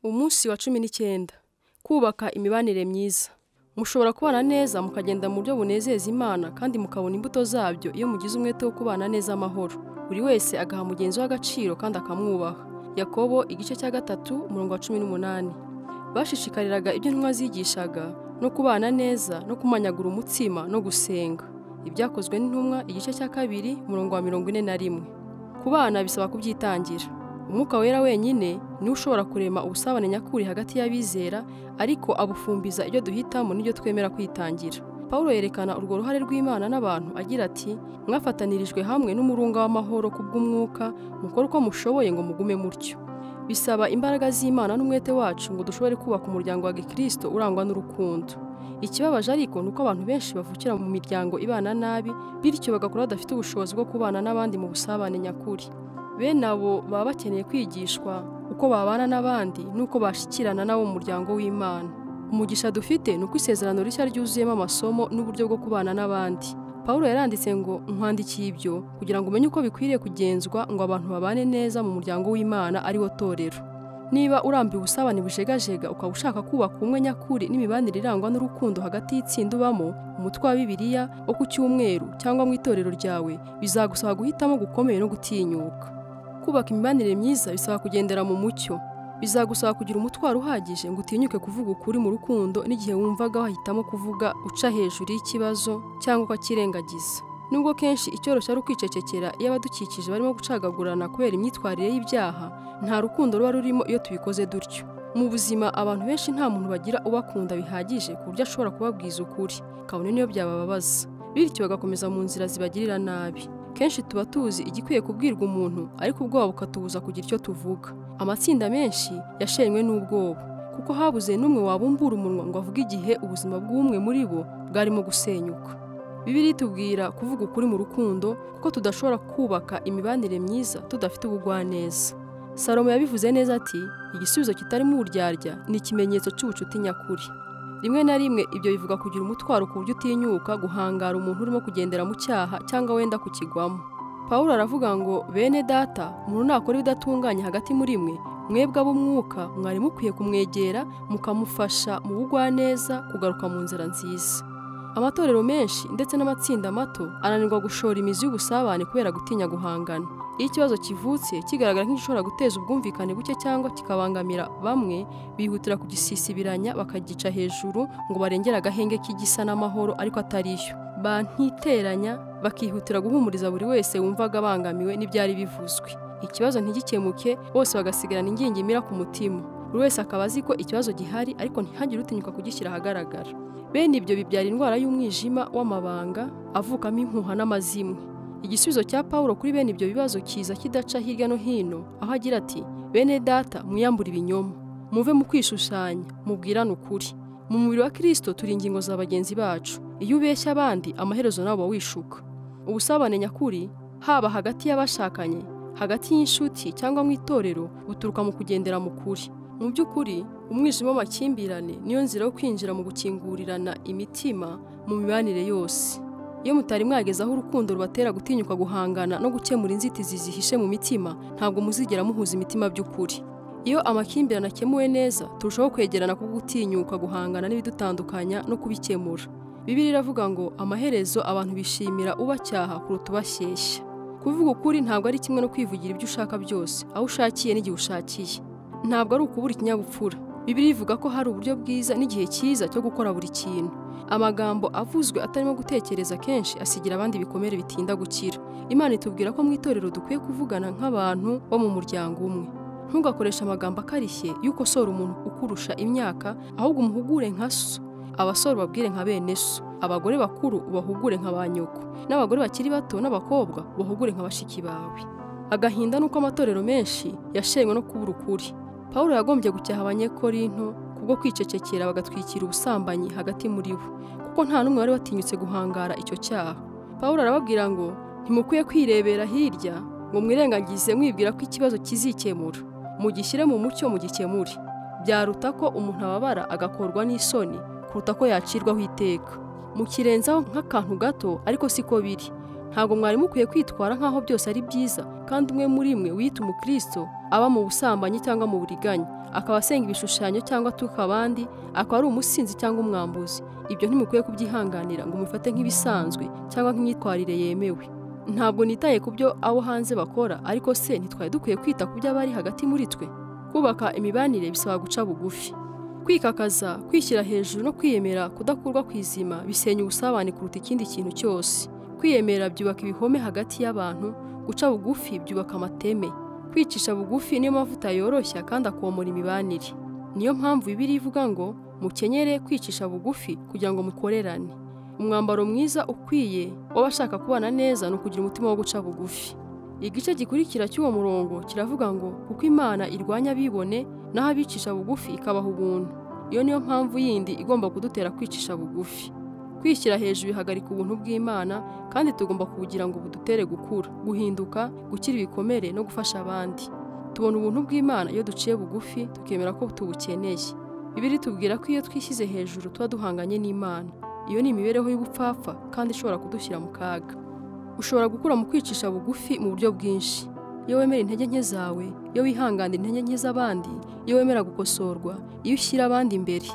Umunsi wa 19 kubaka imibanire myiza. Mushobora kubana neza mukagenda mu buryo bunezeza Imana kandi mukabona imbuto zabyo iyo mugize umwete wo kubana neza amahoro. Buri wese agaha mugenzi we agaciro kandi akamwubaha. Yakobo igice cya 3 umurongo wa 18. Bashishikariraga ibyo intumwa zigishaga no kubana neza no kumanyagura umutsima no gusenga. Ibyakozwe n'intumwa igice cya 2 umurongo wa 41. Kubana bisaba kubyitangira. Umwuka wera wenyine niwe ushobora kurema ubusabane nyakuri hagati y'abizera, ariko abufumbiza ibyo duhitamo n'ibyo twemera kwitangira. Paulo yerekana urwo ruhare rw'Imana n'abantu agira ati: mwafatanirijwe hamwe n'umurunga w'amahoro kubw'umwuka, mukore uko mushoboye ngo mugume mutyo. Bisaba imbaraga z'Imana n'umwete wacu ngo dushobore kubaka umuryango wa Gikristo urangwa n'urukundo. Ikibabaje ariko nuko abantu benshi bavukira mu miryango ibana nabi, bityo bagakura badafite ubushobozi bwo kubana n'abandi mu busabane nyakuri. Bene abo baba bakeneye kwigishwa uko babana n'abandi n'uko bashikirana nabo mu muryango w'Imana. Umugisha dufite nuko isezerano rishya ryuzuyemo amasomo n'uburyo bwo kubana n'abandi. Paulo yaranditse ngo nkwandikiye ibyo kugira ngo umenye uko bikwiriye kugenzwa ngo abantu babane neza mu muryango w'Imana ari wo torero. Niba urambiwe ubusabane bujegajega ukaba ushaka kubaka ubumwe nyakuri n'imibanire irangwa n'urukundo hagati y'itsinda ubamo, umutwe wa Bibiliya wo ku cyumweru cyangwa mu itorero ryawe, bizagusaba guhitamo gukomeye no gutinyuka. Kubaka imibanire myiza bisaba kugendera mu mucyo. Bizagusaba kugira umutwaro uhagije ngo utinyuke kuvuga ukuri mu rukundo n'igihe wumvaga wahitamo kuvuga uca hejuru y'ikibazo cyangwa ukakirengagiza. Nubwo kenshi icyoroshye ari ukwicecekera iyo abadukikije barimo gucagagurana kubera imyitwarire y'ibyaha, nta rukundo ruba rurimo iyo tubikoze dutyo. Mu buzima abantu benshi nta muntu bagira ubakunda bihagije ku buryo ashobora kubabwiza ukuri, kabone niyo byabababaza, bityo bagakomeza mu nzira zibagirira nabi. Kenshi tuba tuzi igikwiye kubwirwa umuntu, ariko ubwoba bukatubuza kugira icyo tuvuga. Amatsinda menshi yashenywe n'ubwoba, kuko habuze n'umwe wabumbura umunwa ngo avuge igihe ubuzima bw'umwe muri bo bwarimo gusenyuka. Bibiliya itubwira kuvuga ukuri mu rukundo, kuko tudashobora kubaka imibanire myiza tudafite ubugwaneza. Salomo yabivuze neza ati: igisubizo kitarimo uburyarya ni ikimenyetso cy'ubucuti nyakuri. Rimwe na rimwe ibyo bivuga kugira umutwaro ku buryo utinyuka guhangara umuntu urimo kugendera mu cyaha cyangwa wenda kukigwamo. Paulo aravuga ngo bene data, umuntu nakora ibidatunganye hagati muri mwe, mwebwe ab'umwuka mwari mukwiye kumwegera mukamufasha mu bugwaneza kugaruka mu nzira nziza. Amatorero menshi ndetse n'amatsinda mato ananirwa gushora imizi y'ubusabane kubera gutinya guhangana. Iyo ikibazo kivutse kigaragara nk'igishobora guteza ubwumvikane buke cyangwa kikabangamira bamwe, bihutira kugisisibiranya bakagica hejuru ngo barengere agahenge k'igisa n'amahoro ariko atariyo. Bantiteranya bakihutira guhumuriza buri wese wumvaga abangamiwe n'ibyari bivuzwe. Ikibazo ntigikemuke, bose bagasigarana ingingimira ku mutima. Buri wese akaba azi ko ikibazo gihari ariko ntihagire utinyuka kugishyira ahagaragara. Bene ibyo bibyara indwara y'umwijima w'amabanga avukamo impuha n'amazimwe. Igisubizo cya Paulo kuri bene ibyo bibazo kiza kidaca hirya no hino, aho agira ati: bene data, mwiyambure ibinyoma, muve mu kwishushanya, mubwirane ukuri. Mu mubiri wa Kristo turi ingingo za bagenzi bacu. Iyo ubeshya abandi, amaherezo nabo wishuka. Ubusabane nyakuri haba hagati y'abashakanye, hagati y'inshuti cyangwa mu itorero, buturuka mu kugendera mu kuri. Mu by'ukuri, umwijima w'amakimbirane niyo nzira yo kwinjira mu gukingurirana imitima mu mibanire yose. Iyo mutari mwageze aho urukundo rubatera gutinyuka guhangana no gukemura inzitizi zihishe mu mitima, ntabwo muzigera muhuza imitima by'ukuri. Iyo amakimbirane akemuwe neza, turushaho kwegerana kubwo gutinyuka guhangana n'ibidutandukanya no kubikemura. Bibiliya iravuga ngo amaherezo abantu bishimira ubacyaha kuruta ubashyeshya. Kuvuga ukuri ntabwo ari kimwe no kwivugira ibyo ushaka byose, aho ushakiye n'igihe ushakiye. Ntabwo ari ukubura ikinyabupfura. Bibiliya ivuga ko hari uburyo bwiza n'igihe cyiza cyo gukora buri kintu. Amagambo avuzwe atarimo gutekereza kenshi asigira abandi ibikomere bitinda gukira. Imana itubwira ko mu itorero dukwiye kuvugana nk'abantu bo mu muryango umwe. Ntugakoreshe amagambo akarishye y'ukosora umuntu ukurusha imyaka, ahubwo umuhugure nka so. Abasore ubabwire nka bene so, abagore bakuru ubahugure nka ba nyoko, n'abagore bakiri bato n'abakobwa ubahugure nka bashiki bawe. Agahinda nuko amatorero menshi yashenywe no kubura ukuri. Paulo yagombye gucyaha abanyekorinto kubwo kwicecekera bagatwikira ubusambanyi hagati muri bo, kuko nta n'umwe wari watinyutse guhangara icyo cyaha. Paulo arababwira ngo ntimukwiye kwirebera hirya ngo mwirengagize mwibwira ko ikibazo kizikemura. Mugishyire mu mucyo mugikemure. Byaruta ko umuntu ababara agakorwa n'isoni kuruta ko yacirwaho iteka. Mukirenzaho nk'akantu gato ariko siko biri. Ntabwo mwari mukwiye kwitwara nk'aho byose ari byiza, kandi umwe muri mwe wiyita umukristo aba mu busambanyi cyangwa mu buriganya, akaba asenga ibishushanyo cyangwa atuka abandi, akaba ari umusinzi cyangwa umwambuzi. Ibyo ntimukwiye kubyihanganira ngo mubifate nk'ibisanzwe cyangwa nk'imyitwarire yemewe. Ntabwo nitaye ku byo abo hanze bakora, ariko se ntitwari dukwiye kwita ku by'abari hagati muri twe? Kubaka imibanire bisaba guca bugufi. Kwikakaza, kwishyira hejuru no kwiyemera kudakurwa ku izima bisenya ubusabane kuruta ikindi kintu cyose. Kwiyemera byubaka ibihome hagati y'abantu, guca bugufi byubaka amateme. Kwicisha bugufi niyo mavuta yoroshya kandi akomora imibanire. Niyo mpamvu Bibiliya ivuga ngo mukenyere kwicisha bugufi kugira ngo mukorerane. Umwambaro mwiza ukwiye w'abashaka kubana neza ni ukugira umutima wo guca bugufi. Igice gikurikira cy'uwo murongo kiravuga ngo kuko Imana irwanya abibone, naho abicisha bugufi ikabaha ubuntu. Iyo niyo mpamvu yindi igomba kudutera kwicisha bugufi. Kwishyira hejuru bihagarika ubuntu bw'Imana, kandi tugomba kubugira ngo budutere gukura, guhinduka, gukira ibikomere no gufasha abandi. Tubona ubuntu bw'Imana iyo duciye bugufi, tukemera ko tubukeneye. Bibiliya itubwira ko iyo twishyize hejuru tuba duhanganye n'Imana. Iyo ni imibereho y'ubupfapfa kandi ishobora kudushyira mu kaga. Ushobora gukura mu kwicisha bugufi mu buryo bwinshi. Iyo wemera intege nke zawe, iyo wihanganira intege nke z'abandi, iyo wemera gukosorwa, iyo ushyira abandi imbere.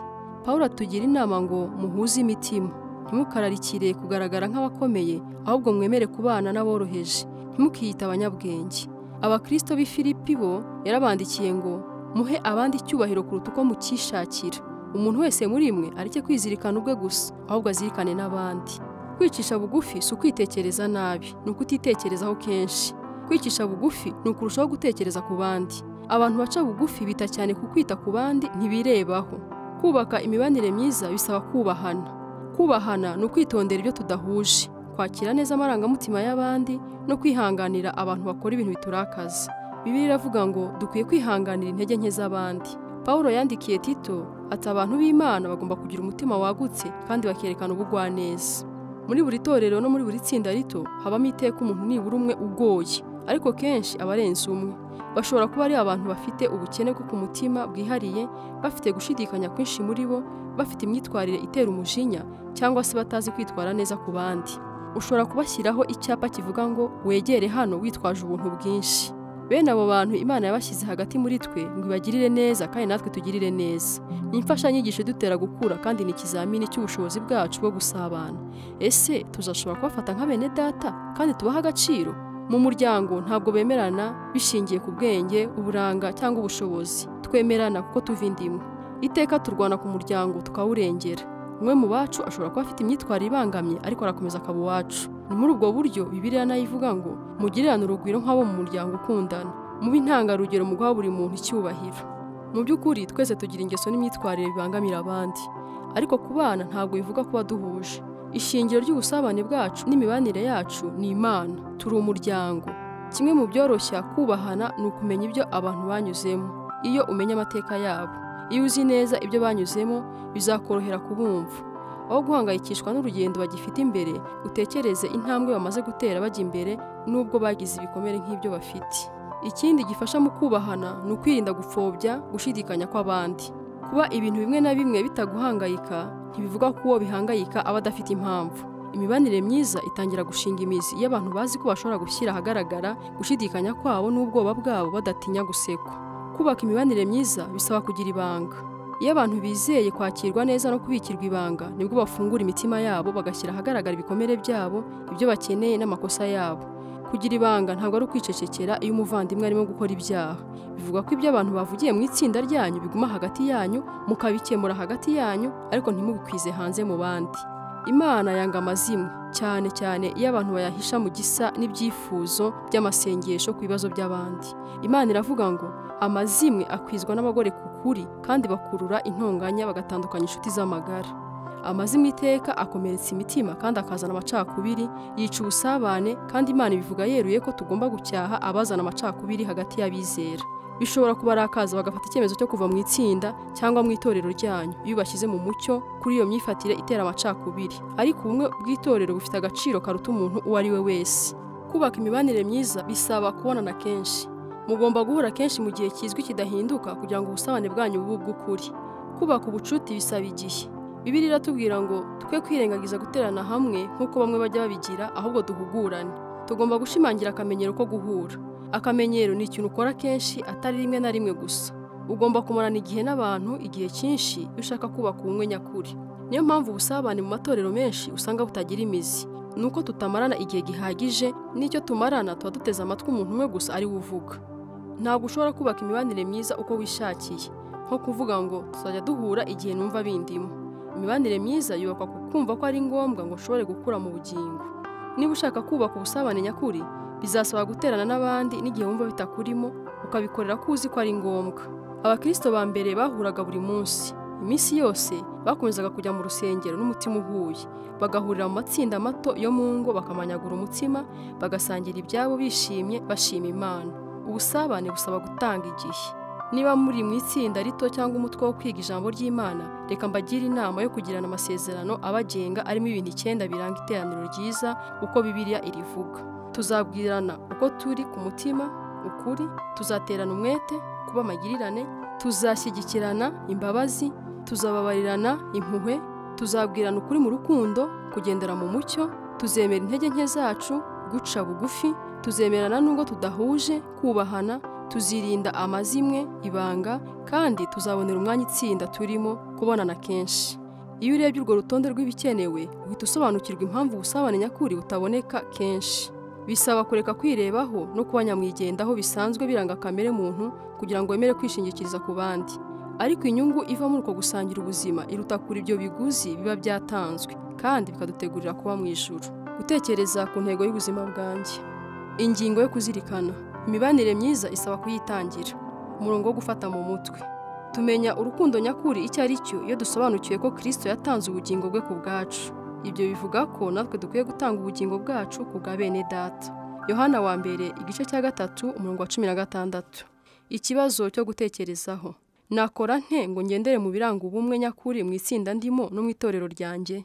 Pawulo atugira inama ngo muhuze imitima. Ntimukararikire kugaragara nk'abakomeye, ahubwo mwemere kubana n'aboroheje. Ntimukiyite abanyabwenge. Abakristo b'i Filipi bo yarabandikiye ngo muhe abandi icyubahiro kuruta uko mukishakira. Umuntu wese muri mwe areke kwizirikana ubwe gusa, ahubwo azirikane n'abandi. Kwicisha bugufi si ukwitekereza nabi, ni ukutitekerezaho kenshi. Kwicisha bugufi ni ukurushaho gutekereza ku bandi. Abantu baca bugufi bita cyane ku kwita ku bandi, ntibirebaho. Kubaka imibanire myiza bisaba kubahana. Kubahana ni ukwitondera ibyo tudahuje, kwakira neza amarangamutima y'abandi no kwihanganira abantu bakora ibintu biturakaza. Bibiliya iravuga ngo dukwiye kwihanganira intege nke z'abandi. Pawulo yandikiye Tito ati abantu b'Imana bagomba kugira umutima wagutse kandi bakerekana ubugwaneza. Muri buri torero no muri buri tsinda rito habamo iteka umuntu nibura umwe ugoye, ariko kenshi aba arenze umwe. Bashobora kuba ari abantu bafite ubukene bwo ku mutima bwihariye, bafite gushidikanya kwinshi muri bo, bafite imyitwarire itera umujinya cyangwa se batazi kwitwara neza ku bandi. Ushobora kubashyiraho icyapa kivuga ngo wegere hano witwaje ubuntu bwinshi. Bene abo bantu Imana yabashyize hagati muri twe ngo ibagirire neza kandi natwe tugirire neza. Ni imfashanyigisho idutera gukura kandi ni ikizamini cy'ubushobozi bwacu bwo gusabana. Ese tuzashobora kubafata nka bene data kandi tubaha agaciro? Mu muryango ntabwo bemerana bishingiye ku bwenge, uburanga cyangwa ubushobozi. Twemerana kuko tuva inda imwe. Iteka turwana ku muryango tukawurengera. Umwe mu bacu ashobora kuba afite imyitwarire ibangamye, ariko arakomeza akaba uwacu. Ni muri ubwo buryo Bibiliya nayo ivuga ngo mugirirane urugwiro nk'abo mu muryango ukundana, mube intangarugero mu guha buri muntu icyubahiro. Mu by'ukuri twese tugira ingeso n'imyitwarire bibangamira abandi, ariko kubana ntabwo bivuga kuba duhuje. Ishingiro ry'ubusabane bwacu n'imibanire yacu ni Imana. Turi umuryango. Kimwe mu byoroshya kubahana ni ukumenya ibyo abantu banyuzemo. Iyo umenya amateka yabo, iyo uzi neza ibyo banyuzemo, bizakorohera kubumva. Aho guhangayikishwa n'urugendo bagifite imbere, utekereze intambwe bamaze gutera bajya imbere nubwo bagize ibikomere nk'ibyo bafite. Ikindi gifasha mu kubahana ni ukwirinda gupfobya, gushidikanya kw'abandi. Kuba ibintu bimwe na bimwe bitaguhangayika ntibivuga ko uwo bihangayika aba adafite impamvu. Imibanire myiza itangira gushinga imizi iyo abantu bazi ko bashobora gushyira ahagaragara gushidikanya kwabo n'ubwoba bwabo badatinya gusekwa. Kubaka imibanire myiza bisaba kugira ibanga. Iyo abantu bizeye kwakirwa neza no kubikirwa ibanga, nibwo bafungura imitima yabo bagashyira ahagaragara ibikomere byabo, ibyo bakeneye n'amakosa yabo. Kugira ibanga ntabwo ari ukwicecekera iyo umuvandimwe arimo gukora ibyaha. Bivuga ko ibyo abantu bavugiye mu itsinda ryanyu biguma hagati yanyu, mukabikemura hagati yanyu, ariko ntimubikwize hanze mu bandi. Imana yanga amazimwe, cyane cyane iyo abantu bayahisha mu gisa n'ibyifuzo by'amasengesho ku bibazo by'abandi. Imana iravuga ngo amazimwe akwizwa n'abagore ku kuri, kandi bakurura intonganya bagatandukanya inshuti z'amagara. Amazimwe iteka akomeretsa imitima kandi akazana amacakubiri, yica ubusabane, kandi Imana ibivuga yeruye ko tugomba gucyaha abazana amacakubiri hagati y'abizera. Bishobora kubarakaza bagafata icyemezo cyo kuva mu itsinda cyangwa mu itorero ryanyu iyo bashyize mu mucyo kuri iyo myifatire itera amacakubiri. Ariko ubumwe bw'itorero bufite agaciro karuta umuntu uwo ari we wese. Kubaka imibanire myiza bisaba kubonana kenshi. Mugomba guhura kenshi mu gihe kizwi kidahinduka kugira ngo ubusabane bwanyu bube ubw'ukuri. Kubaka ubucuti bisaba igihe. Bibiliya iratubwira ngo twe kwirengagiza guterana hamwe nk'uko bamwe bajya babigira, ahubwo duhugurane. Tugomba gushimangira akamenyero ko guhura. Akamenyero ni ikintu ukora kenshi, atari rimwe na rimwe gusa. Ugomba kumarana igihe n'abantu igihe cyinshi iyo ushaka kubaka ubumwe nyakuri. Niyo mpamvu ubusabane mu matorero menshi usanga butagira imizi. Ni uko tutamarana igihe gihagije, n'icyo tumarana tuba duteze amatwi umuntu umwe gusa ari we uvuga. Ntabwo ushobora kubaka imibanire myiza uko wishakiye, nko kuvuga ngo tuzajya duhura igihe numva bindimo. Imibanire myiza yubakwa ku kumva ko ari ngombwa ngo ushobore gukura mu bugingo. Niba ushaka kubaka ubusabane nyakuri, bizasaba guterana n'abandi n'igihe wumva bitakurimo, ukabikorera ko uzi ko ari ngombwa. Abakristo ba mbere bahuraga buri munsi. Iminsi yose bakomezaga kujya mu rusengero n'umutima uhuye, bagahurira mu matsinda mato yo mu ngo, bakamanyagura umutsima, bagasangira ibyabo bishimye, bashima Imana. Ubusabane busaba gutanga igihe. Niba muri mu itsinda rito cyangwa umutwe wo kwiga ijambo ry'Imana, reka mbagire inama yo kugirana amasezerano abagenga arimo ibintu 9 biranga iteraniro ryiza uko Bibiliya irivuga. Tuzabwirana uko turi ku mutima, ukuri, tuzaterana umwete, kuba amagirirane, tuzashyigikirana imbabazi, tuzababarirana impuhwe, tuzabwirana ukuri mu rukundo, kugendera mu mucyo, tuzemera intege nke zacu, guca bugufi, tuzemerana nubwo tudahuje, kubahana, tuzirinda amazimwe, ibanga, kandi tuzabonera umwanya itsinda turimo kubonana kenshi. Iyo urebye urwo rutonde rw'ibikenewe, uhita usobanukirwa impamvu ubusabane nyakuri butaboneka kenshi. Bisaba kureka kwirebaho no kuba nyamwigendaho bisanzwe biranga kamere muntu kugira ngo wemere kwishingikiriza ku bandi. Ariko inyungu iva muri uko gusangira ubuzima iruta kure ibyo biguzi biba byatanzwe, kandi bikadutegurira kuba mu ijuru. Gutekereza ku ntego y'ubuzima bwanjye. Ingingo yo kuzirikana. Imibanire myiza isaba kuyitangira. Umurongo wo gufata mu mutwe. Tumenya urukundo nyakuri icyo ari cyo iyo dusobanukiwe ko Kristo yatanze ubugingo bwe ku bwacu. Ibyo bivuga ko natwe dukwiye gutanga ubugingo bwacu ku bwa bene data. Yohana wa mbere igice cya 3 umurongo wa 16. Ikibazo cyo gutekerezaho. Nakora nte ngo ngendere mu biranga ubumwe nyakuri mu itsinda ndimo no mu itorero ryanjye?